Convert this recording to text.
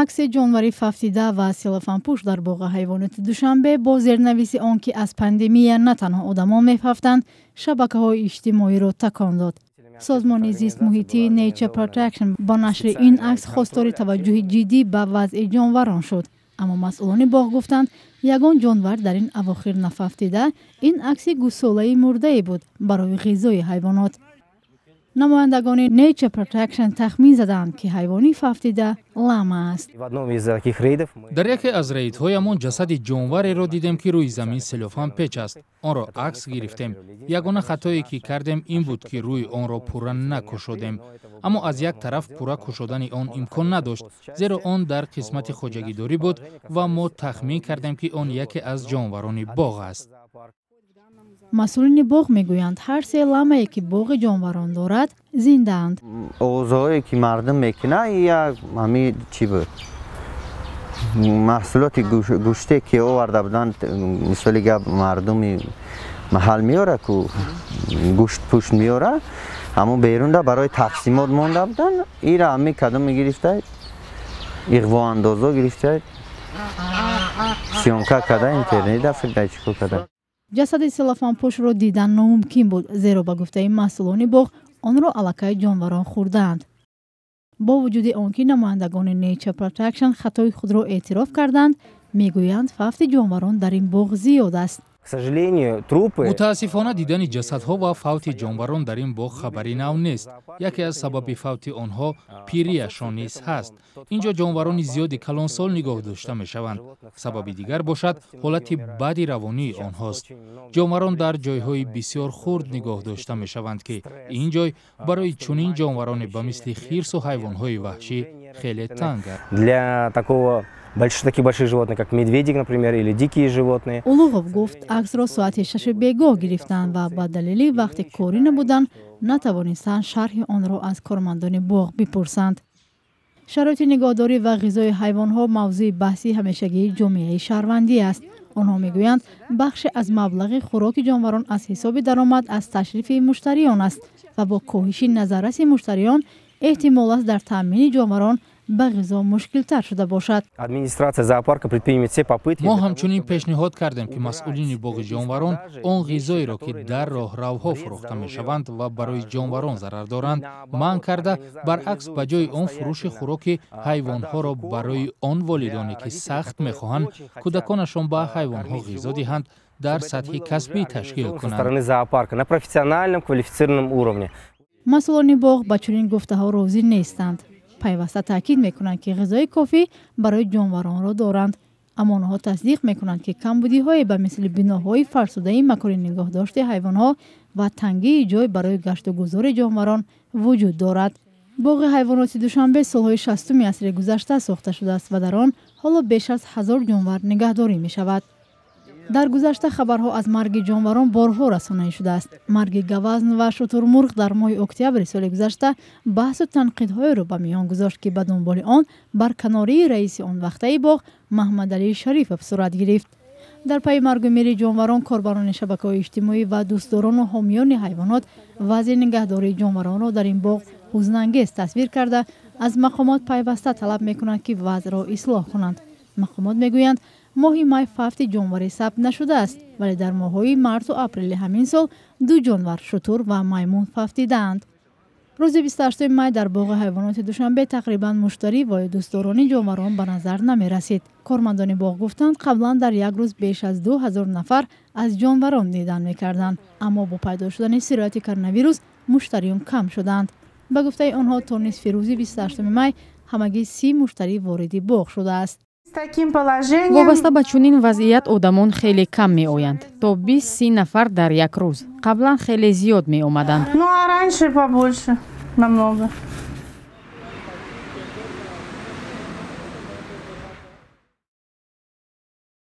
Акси ҷонвари фавтида ва селофанпӯш дар боғи ҳайвоноти Душанбе бо зернависи он, ки аз пандемия на танҳо одамон мефавтанд, шабакаҳои иҷтимоиро такон дод. Созмони зистмуҳитии Nature Protection бо нашри ин акс хостори таваҷҷӯҳи ҷиддӣ ба вазъи ҷонварон шуд. Аммо масъулони боғ гуфтанд, ягон ҷонвар дар ин авохир нафавтида, ин акси гӯсолаи мурдае буд барои ғизои ҳайвонот. Намояндагони Nature Protection тахмин задаанд, ки ҳайвони фавтида лама аст. Дар яке аз рейдҳоямон ҷасади ҷонвареро дидем, ки рӯи замин селофан печ аст. Онро акс гирифтем. Ягона хатое, ки кардем, ин буд, ки рӯи онро пурра накушодем. Аммо аз як тараф пурра кушодани он имкон надошт, зеро он дар қисмати хоҷагидорӣ буд ва мо тахмин кардем, ки он яке аз ҷонварони боғ аст. Масъулини боғ мегӯянд, ҳар се ламае, ки боғи ҷонварон дорад, зиндаанд. Овозҳое, ки мардум мекунад, як ҳами чӣ буд, маҳсулоти гӯште, ки оварда буданд. Мисоли гап, мардуми маҳал меёра ку гӯшт пӯшт меёра, ҳамон берунда барои тақсимот монда буданд. Ира ҳами кадом гирифта, иғвоандозо гирифта, съёмка карда, интернета фирда, чӣ кор карда. Ҷасади селофанпӯшро дидан номумкин буд, зеро ба гуфтаи масъулони боғ онро аллакай ҷонварон хӯрдаанд. Бо вуҷуди он ки намояндагони Nature Protection хатои худро эътироф карданд, мегӯянд, фавти ҷонварон дар ин боғ зиёд аст. К сожалению, трупы. Мутаассифона, дидани ҷасадҳо ва фавти ҷонварон дар ин боғ хабари нав нест. Яке аз сабаби фавти онҳо пирияшон низ ҳаст. Ин ҷо ҷонварони зиёди калонсол нигоҳ дошта мешаванд. Сабаби дигар бошад, ҳолати бади равонии онҳост. Ҷонварон дар ҷойҳои бисёр хурд нигоҳ дошта мешаванд, ки ин ҷой барои чунин ҷонвароне ба мисли хирсу ҳайвонҳои ваҳшӣ хеле танг аст. Для таких больших животных, как медведи, например, или дикие животные. Улуғов гуфт, аксро соати 6 бегоҳ гирифтанд ва ба далели вақти корӣ набудан натавонистанд шарҳи онро аз кормандони боғ бипурсанд. Шароити нигоҳдорӣ ва ғизои ҳайвонҳо мавзӯи баҳси ҳамешагии ҷомеаи шаҳрвандӣ аст. Онҳо мегӯянд, бахше аз маблағи хӯроки ҷонварон аз ҳисоби даромад аз ташрифи муштариён аст ва бо коҳиши назарраси муштариён эҳтимол аст, дар таъмини ҷонварон ба ғизо мушкилтар шуда бошад. Администрация зоопарка предпримет все попытки. Мо ҳамчунин пешниҳод кардем, ки масъулини боғи ҷонварон он ғизоеро, ки дар роҳравҳо фурӯхта мешаванд ва барои ҷонварон зарар доранд, манъ карда, баръакс, ба ҷои он фурӯши хӯроки ҳайвонҳоро барои он волидоне, ки сахт мехоҳанд кӯдаконашон ба ҳайвонҳо ғизо диҳанд, дар сатҳи касбӣ ташкил Со кунанд. стороны зоопарка на профессиональном квалифицированном уровне. Масъулони боғ ба чунин гуфтаҳо розӣ нестанд. Пайваста таъкид мекунанд, ки ғизои кофӣ барои ҷонваронро доранд. Аммо онҳо тасдиқ мекунанд, ки камбудиҳое ба мисли биноҳои фарсудаи макони нигоҳдошти ҳайвонҳо ва тангии ҷой барои гаштугузори ҷонварон вуҷуд дорад. Боғи ҳайвоноти Душанбе солҳои 60-уми асри гузашта сохта шудааст ва дар он ҳоло беш аз 1000 ҷонвар нигаҳдорӣ мешавад. Дар гузашта хабарҳо аз марги ҷонварон борҳо расонаӣ шудааст. Марги гавазн ва шутурмурғ дар моҳи октябри соли гузашта баҳсу танқидҳоеро ба миён гузошт, ки ба дунболи он барканории раиси он вақтаи боғ Маҳмадалӣ Шарифов сурат гирифт. Дар пайи маргу мири ҷонварон корбарони шабакаҳои иҷтимоӣ ва дӯстдорону ҳомиёни ҳайвонот вазъи нигаҳдории ҷонваронро дар ин боғ ҳузнангез тасвир карда, аз мақомот пайваста талаб мекунанд, ки вазъро ислоҳ кунанд. Мақомот мегӯянд, моҳи май фавти ҷонварӣ сабт нашудааст, вале дар моҳҳои марту апрели ҳамин сол ду ҷонвар, шутур ва маймун, фавтидаанд. Рӯзи 28 май дар боғи ҳайвоноти Душанбе тақрибан муштарӣ ва ё дӯстдорони ҷонварон ба назар намерасид. Кормандони боғ гуфтанд, қаблан дар як рӯз беш аз 2000 нафар аз ҷонварон дидан мекарданд, аммо бо пайдо шудани сирояти коронавирус муштариён кам шуданд. Ба гуфтаи онҳо, то нисфи рӯзи 28 май ҳамагӣ 30 муштарӣ вориди боғ шудааст. С таким положением. Вобаста ба чунин вазъият одамон хеле кам меоянд, то 20-30 нафар дар як рӯз. Қаблан хеле зиёд меомаданд. Ну, а раньше побольше намного.